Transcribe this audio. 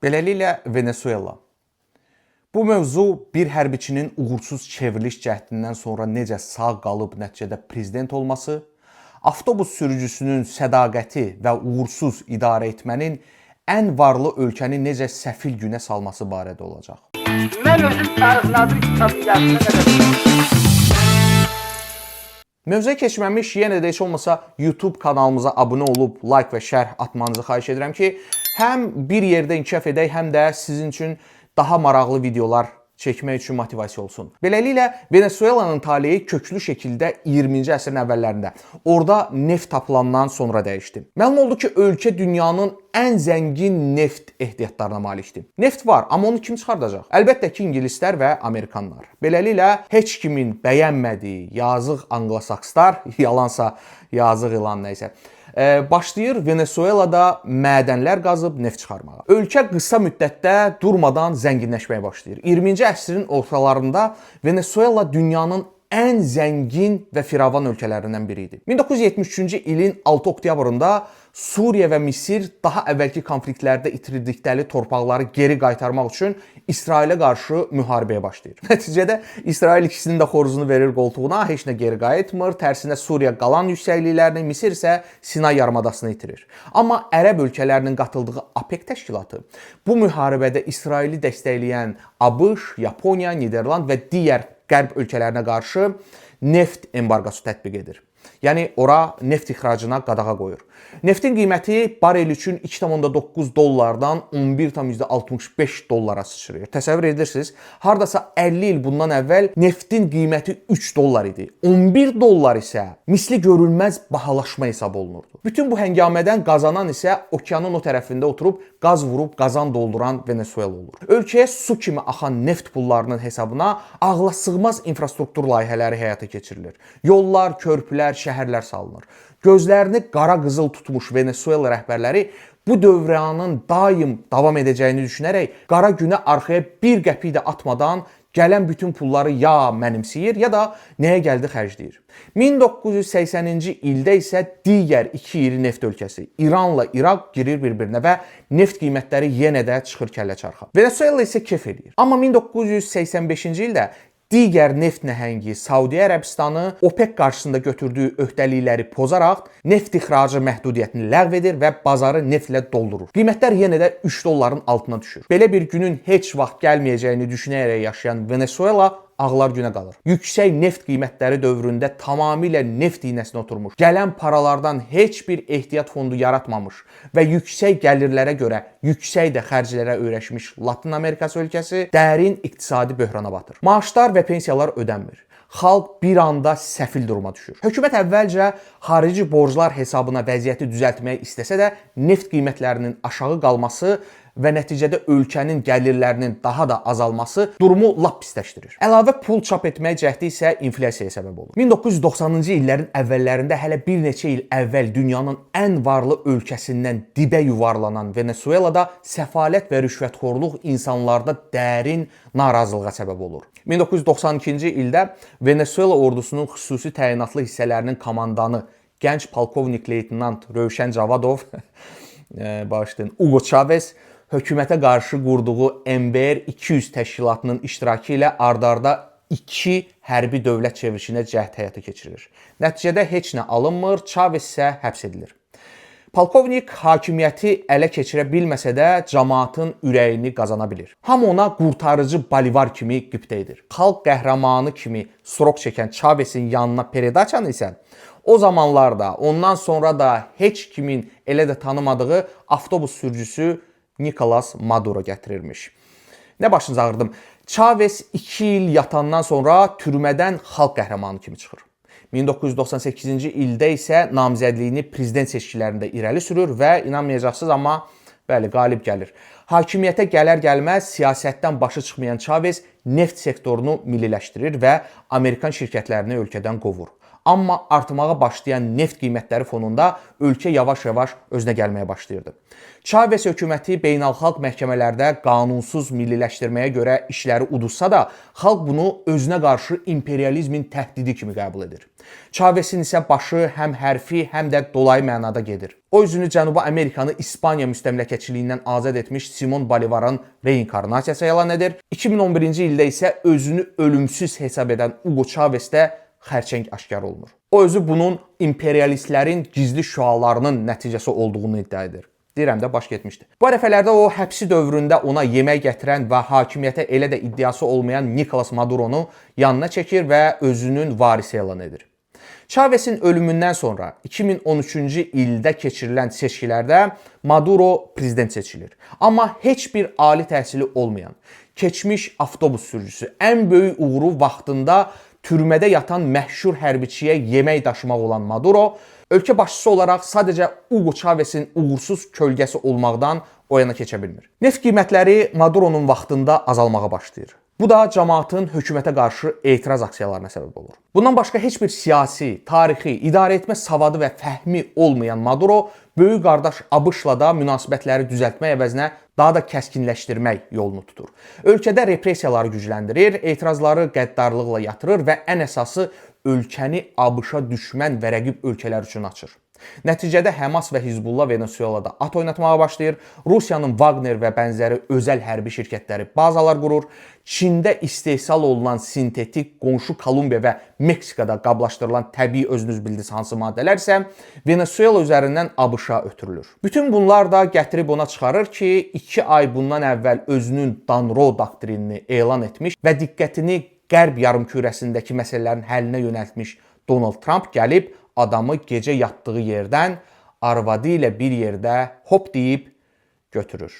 Beləliklə, Venesuela. Bu mövzu bir hərbiçinin uğursuz çevriliş cəhdindən sonra necə sağ qalıb nəticədə prezident olması, avtobus sürücüsünün sədaqəti və uğursuz idarə etmənin ən varlı ölkəni necə səfil günə salması barədə olacaq. Mən özüm Tarix Nadir kitabın yarısına qədər. Mövzuya keçməmiş yenə də heç olmasa YouTube kanalımıza abunə olub like və şərh atmanızı xahiş edirəm ki, həm bir yerdə inkişaf edək, həm də sizin üçün daha maraqlı videolar çəkmək üçün motivasiya olsun. Beləliklə, Venesuelanın taleyi köklü şəkildə 20-ci əsrin əvvəllərində orada neft tapılandan sonra dəyişdi. Məlum oldu ki, ölkə dünyanın ən zəngin neft ehtiyatlarına malikdir. Neft var, amma onu kim çıxardacaq? Əlbəttə ki, ingilislər və amerikanlar. Beləliklə, heç kimin bəyənmədiyi yazıq anglosakslar, yalansa yazıq ilan nə isə, başlayır Venesuelada mədənlər qazıb neft çıxarmağa. Ölkə qısa müddətdə durmadan zənginləşməyə başlayır. 20-ci əsrin ortalarında Venesuela dünyanın ən zəngin və firavan ölkələrindən biri idi. 1973-cü ilin 6 oktyabrında Suriya və Misir daha əvvəlki konfliktlərdə itirdikləri torpaqları geri qaytarmaq üçün İsrailə qarşı müharibəyə başlayır. Nəticədə İsrail ikisinin də xoruzunu verir qoltuğuna, heç nə geri qayıtmır. Tərsinə, Suriya qalan yüksəkliklərini, Misir isə Sinay yarımadasını itirir. Amma ərəb ölkələrinin qatıldığı OPEC təşkilatı bu müharibədə İsraili dəstəkləyən ABŞ, Yaponiya, Niderland və digər qərb ölkələrinə qarşı neft embarqosu tətbiq edir. Yəni ora neft ixracına qadağa qoyur. Neftin qiyməti barel üçün 2,9 dollardan 11,65 dollara sıçrayır. Təsəvvür edirsiniz, hardasa 50 il bundan əvvəl neftin qiyməti 3 dollar idi. 11 dollar isə misli görülməz bahalaşma hesab olunurdu. Bütün bu həngamədən qazanan isə okeanın o tərəfində oturub qaz vurub qazan dolduran Venesuela olur. Ölkəyə su kimi axan neft pullarının hesabına ağla sığmaz infrastruktur layihələri həyata keçirilir. Yollar, körpülər, şəhərlər salınır. Gözlərini qara qızıl tutmuş Venesuela rəhbərləri bu dövranın daim davam edəcəyini düşünərək qara günə arxaya bir qəpik də atmadan gələn bütün pulları ya mənimsəyir, ya da nəyə gəldi xərcləyir. 1980-ci ildə isə digər iki iri neft ölkəsi İranla İraq girir bir-birinə və neft qiymətləri yenə də çıxır kəllə çarxa. Venesuela isə kef eləyir. Amma 1985-ci ildə digər neft nəhəngi Saudiya Ərəbistanı OPEC qarşısında götürdüyü öhdəlikləri pozaraq neft ixracı məhdudiyyətini ləğv edir və bazarı neftlə doldurur. Qiymətlər yenə də 3 dolların altına düşür. Belə bir günün heç vaxt gəlməyəcəyini düşünərək yaşayan Venesuela ağlar günə qalır. Yüksək neft qiymətləri dövründə tamamilə neft iynəsinə oturmuş, gələn paralardan heç bir ehtiyat fondu yaratmamış və yüksək gəlirlərə görə yüksək də xərclərə öyrəşmiş Latın Amerikası ölkəsi dərin iqtisadi böhrana batır. Maaşlar və pensiyalar ödənmir. Xalq bir anda səfil duruma düşür. Hökumət əvvəlcə xarici borclar hesabına vəziyyəti düzəltmək istəsə də, neft qiymətlərinin aşağı qalması və nəticədə ölkənin gəlirlərinin daha da azalması durumu lap pisləşdirir. Əlavə pul çap etmək cəhdi isə inflyasiyaya səbəb olur. 1990-cı illərin əvvəllərində hələ bir neçə il əvvəl dünyanın ən varlı ölkəsindən dibə yuvarlanan Venesuelada səfalət və rüşvətxorluq insanlarda dərin narazılığa səbəb olur. 1992-ci ildə Venesuela ordusunun xüsusi təyinatlı hissələrinin komandanı gənc polkovnik leytenant Rövşən Cavadov, bağışlayın, Hugo Chavez hökumətə qarşı qurduğu MBR 200 təşkilatının iştirakı ilə ardarda iki hərbi dövlət çevrilişinə cəhd həyata keçirilir. Nəticədə heç nə alınmır, Chavez isə həbs edilir. Polkovnik hakimiyyəti ələ keçirə bilməsə də camaatın ürəyini qazana bilir. Hamı ona qurtarıcı Bolivar kimi qibtə edir. Xalq qəhrəmanı kimi srok çəkən Chavezin yanına peredaçanı isə o zamanlarda, ondan sonra da heç kimin elə də tanımadığı avtobus sürücüsü Nicolas Maduro gətirirmiş. Nə başınızı ağrıdım. Chavez 2 il yatandan sonra türmədən xalq qəhrəmanı kimi çıxır. 1998-ci ildə isə namizədliyini prezident seçkilərində irəli sürür və inanmayacaqsınız, amma bəli, qalib gəlir. Hakimiyyətə gələr-gəlməz siyasətdən başı çıxmayan Chavez neft sektorunu milliləşdirir və Amerikan şirkətlərini ölkədən qovur. Amma artmağa başlayan neft qiymətləri fonunda ölkə yavaş-yavaş özünə gəlməyə başlayırdı. Çaves hökuməti beynəlxalq məhkəmələrdə qanunsuz milliləşdirməyə görə işləri uduzsa da, xalq bunu özünə qarşı imperializmin təhdidi kimi qəbul edir. Çavesin isə başı həm hərfi, həm də dolayı mənada gedir. O özünü Cənubi Amerikanı İspaniya müstəmləkəçiliyindən azad etmiş Simon Bolivarın reinkarnasiyası elan edir. 2011-ci ildə isə özünü ölümsüz hesab edən Hugo Çaves də xərçəng aşkar olunur. O özü bunun imperialistlərin gizli şüalarının nəticəsi olduğunu iddia edir. Deyirəm də baş getmişdi. Bu ərəfələrdə o həbsi dövründə ona yemək gətirən və hakimiyyətə elə də iddiası olmayan Nikolas Maduronu yanına çəkir və özünün varisi elan edir. Chavezin ölümündən sonra 2013-cü ildə keçirilən seçkilərdə Maduro prezident seçilir. Amma heç bir ali təhsili olmayan, keçmiş avtobus sürücüsü, ən böyük uğuru vaxtında türmədə yatan məşhur hərbiçiyə yemək daşımaq olan Maduro ölkə başçısı olaraq sadəcə Hugo Chavezin uğursuz kölgəsi olmaqdan o yana keçə bilmir. Neft qiymətləri Maduronun vaxtında azalmağa başlayır. Bu da cəmaatın hökumətə qarşı etiraz aksiyalarına səbəb olur. Bundan başqa heç bir siyasi, tarixi, idarəetmə savadı və fəhmi olmayan Maduro böyük qardaş ABŞ-la da münasibətləri düzəltmək əvəzinə daha da kəskinləşdirmək yolunu tutur. Ölkədə repressiyaları gücləndirir, etirazları qəddarlıqla yatırır və ən əsası ölkəni ABŞ-a düşmən və rəqib ölkələr üçün açır. Nəticədə Həmas və Hizbullah Venesuelada at oynatmağa başlayır. Rusiyanın Wagner və bənzəri özəl hərbi şirkətləri bazalar qurur. Çində istehsal olunan sintetik, qonşu Kolumbiya və Meksikada qablaşdırılan təbii özünüz bildiniz hansı maddələr isə Venesuela üzərindən ABŞ-a ötürülür. Bütün bunlar da gətirib ona çıxarır ki, 2 ay bundan əvvəl özünün Donroe doktrinini elan etmiş və diqqətini Qərb yarımkürəsindəki məsələlərin həllinə yönəltmiş Donald Trump gəlib adamı gecə yatdığı yerdən arvadı ilə bir yerdə hop deyib götürür.